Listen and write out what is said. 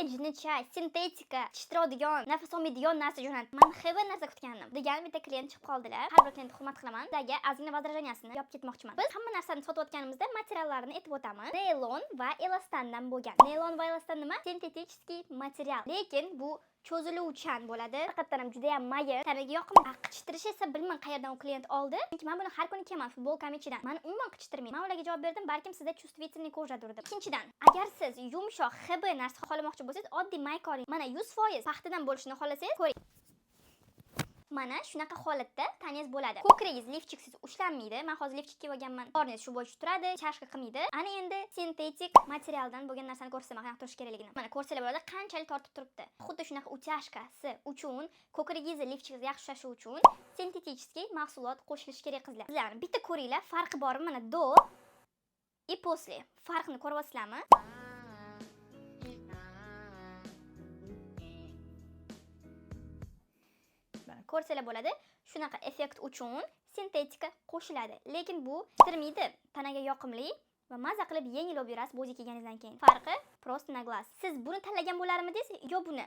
Menga, jinnicha, sintetika, qichistiradigan, nafas olmaydigan narsa jo'natdi. Man ХБ narsa kutgandim degan bitta klient chiqib qoldilar. Har bir klientni hurmat qilaman. Ularga ozgina возражения sini yopib ketmoqchiman. Biz hamma narsani sotayotganimizda materiallarini aytib o'tamiz. Neylon va elastandan bo'lgan. Neylon va elastan nima? Синтетический material, lekin bu cho'ziluvchan bo'ladi, haqiqatdan ham juda ham mayin, tanaga yoqimli. Qichishtirish esa, bilmayman, qayerdan u klient oldi, chunki man buni har kuni kiyaman, futbolkam ichidan, man umuman qichishtirmayman. Man ularga javob berdim, balkim sizda чувствительный кожа dir deb. Ikkinchidan, agar siz yumshoq ХБ narsa xohlamoqchi bo'lsangiz, oddiy mayka oling. Mana, 100% paxtadan bo'lishini xohlasangiz, ko'ring, mana shunaqa holatda tanangiz bo'ladi. Ko'kragingiz lifchiksiz ushlanmaydi. Man hozir lifchik kiyib olganman. Qorningiz shu bo'yicha turadi, чашка qilmaydi. Ana endi sintetik materialdan bo'lgan narsani ko'rsataman, qanaqa turishi kerakligini. Mana, ko'rsanglar bo'ladi, qanchalik tortib turibdi. Xuddi shunaqa утяжка si uchun, ko'kragingizni lifchiksiz yaxshi ushlashi uchun синтетический mahsulot qo'shilishi kerak, qizlar. Sizlar bitta ko'ringlar, farqi bormi? Mana, до и после. Farqini ko'ryapsizlarmi? Mana, ko'rsanglar bo'ladi. Shunaqa effekt uchun sintetika qo'shiladi. Lekin bu tirmaydi, tanaga yoqimli va maza qilib yengil olib yurasiz bo'zi kiyganingizdan keyin. Farqi просто на глаз. Siz buni tanlagan bo'larmidingiz yo buni?